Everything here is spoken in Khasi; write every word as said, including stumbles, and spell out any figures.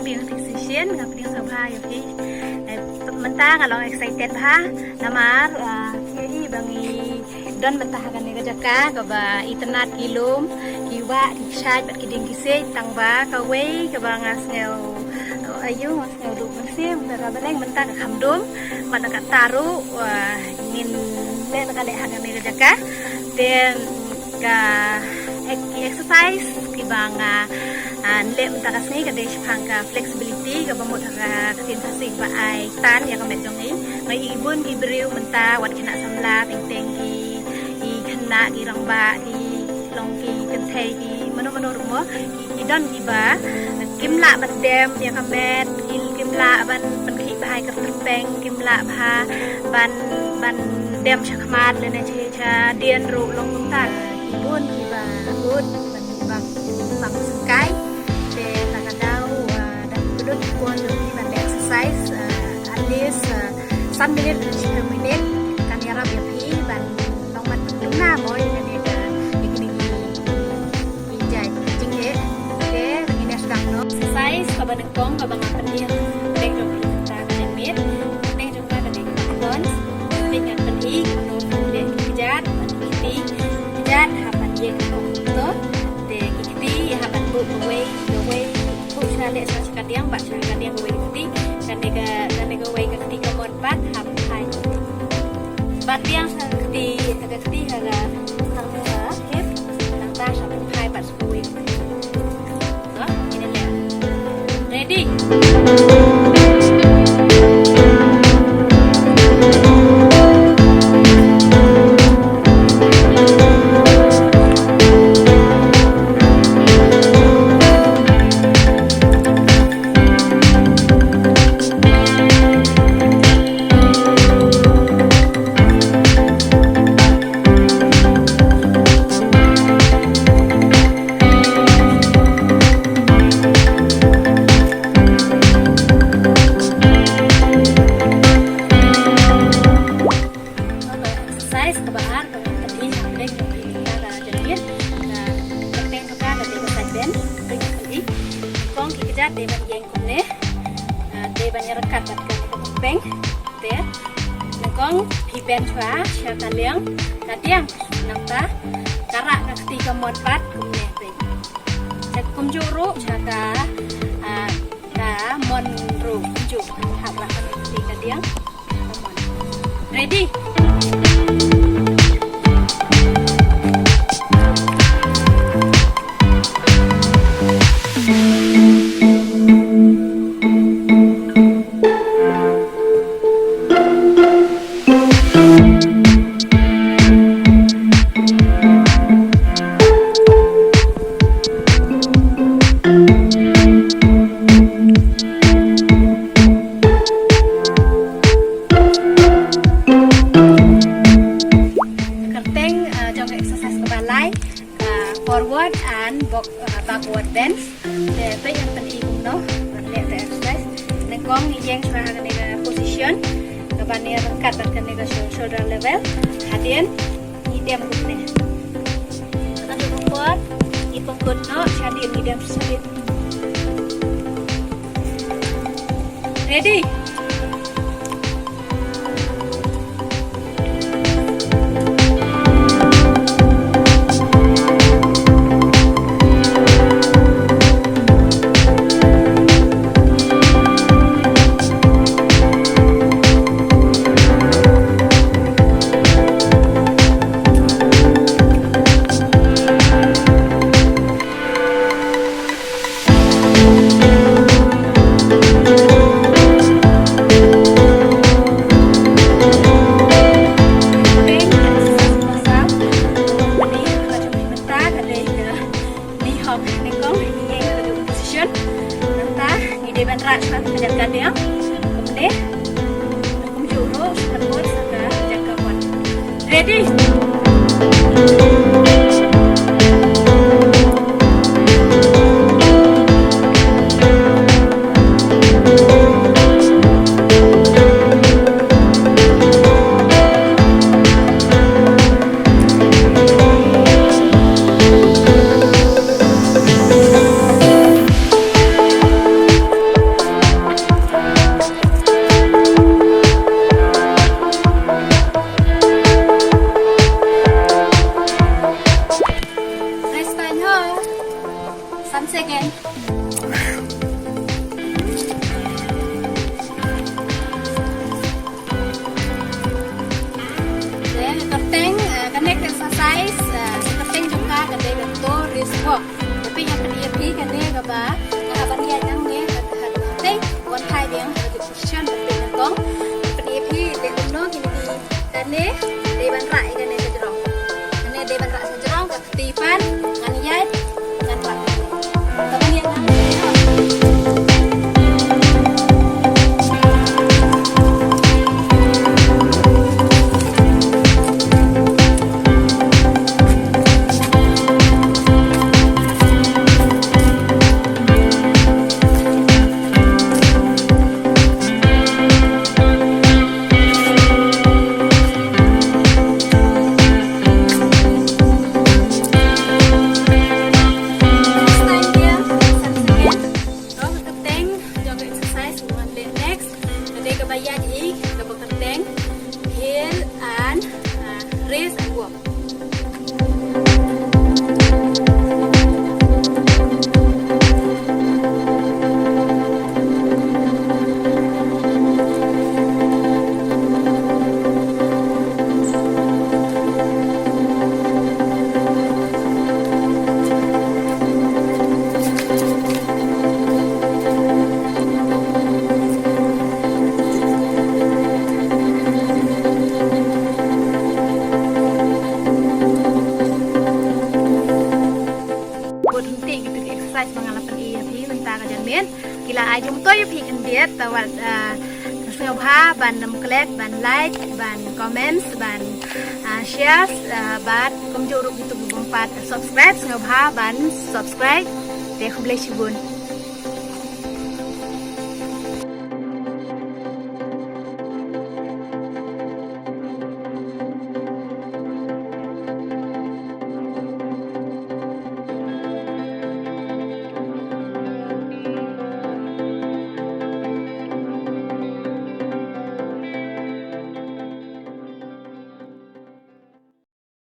Phi shisien nga pdiang sngewbha ïa phi. Eh, mynta nga long excited bha namar, ah, phi i ba ngi don mynta ha kane ka jaka kaba itynnad ki lum, ki wah, ki kshaid bad ki dieng ki siej, tang ba kawei kaba nga sngew, eh, ayu, nga sngew duh mynsiem, da kaba neng mynta ka kham dum bad na kata ruh, ah, ngin leh na ka leh ha kane ka jaka. Te ka ek-, ki exercise kiba nga, ah, leh mynta ka sngi ka dei shaphang ka flexibility kaba mut ha ka ktien Khasi ba ai tan ïa ka met jong ngi. Nga i bun ki briew mynta wat khynnah samla teng teng ki, ki khynnah ki rangbah ki long ki kynthei ki mano mano ruh mo. Ki, ki don kiba kim lah ban dem ïa ka met, ki kim lah ban pynkhih bha ïa ka tyrpeng, kim lah bha ban, ban dem sha khmat lane sha, sha dien ruh long kumta. Ki bun kiba ud ban, ban, ban sngewkai. Te na ka daw, ah, da kudut ki bun ruh ki ban da exercise, ah, at least, ah, san minit, shiphew minit kan ïarap ïa phi ban long ban pynlong na mo ïa kane ka, ïa kine ki, ki jait jingeh. Te ngin ïa sdang noh. Exercise kaba nyngkong kaba nga pynïeng, pynïeng jong ka, ka miet, pynïeng jong ka, ka dei ka balance. Pynïeng, pynïeng, pynïeng, pynïeng, kjat, kjat, ha ban ïeng to. Te ki kti ha ban buh kawei kawei, buh sha leh sha ka diang, buh sha ka diang kawei kti. Kane ka, kane kawei ka kti ka mon pat ha ban phai. Ban biang sha ka kti, sha ka kti ha ka, ha ka hip. Nangta sha ban phai pat sha kawei kti. Ready? Exercise kaba ar kaba pynïeng hapdeng jong ka jingïaid ka jingïaid ka kyrteng jong ka ka dei ka side bend. Kyrteng jong ka kyrteng kong ki kjat dei ban ïeng kumne. Ah, dei ban ïaryngkat bad ka kyrteng. Te nyngkong phi bend shuwa sha ka liang ka diang nangta ka rah ka kti ka mon pat kumne phi. Te kumjuh ruh sha ka, ah, ka mon ruh kumjuh hap rah ka kti ka diang. Ready? Kyrteng, ah, jong ka exercise kaba lai, ah, forward and bo-, ah, backward bend. Te peit ngan pyni kumno ban leh te exercise. Nyngkong ngi ïeng shuwa ha kane ka position kaba ïaryngkat bad kane ka shou-, shoulder level. Hadien ngi dem kumne. Ka dei ka por ngi pynkut noh shadien ngi dem shadien. Ready? Ngi hok nyngkong, ngi ïeng ka position. Nangta ngi dei ban rah shuwa ka jaka diang. Kumne. Kumjuh ruh shuwa ka jaka mon. Ready? Te, kyrteng, eh, kane ka exercise, eh, kyrteng jong ka ka dei ka Torres walk. Te phi hap ban ïa phi kane kaba, eh, ban ïa nang ne ka, ka, ka, te, wan thai biang ka position ka phi nyngkong. Ban ïa phi te kumno ki, kane dei ban rah ïa kane sha jrong. Kane dei ban rah sha jrong ka Stephen, ngan ïaid, ngan rah. Tang ïa ngan. Kyrteng jong ka exercise ngan leh next. Ka dei kaba ïaid ïa kaba kyrteng Hill and, uh, Race and Walk. Bad hynrei kito ki exercise ba nga la pyni ïa phi mynta ka janmiet ki la ai jingmyntoi ïa phi khyndiat, te wat, ah, sngewbha ban nym klet, ban like, ban comments, ban, ah, share, ah, bad kumjuh ruh kito ki bym pat subscribe, sngewbha ban subscribe. Te khublei shibun.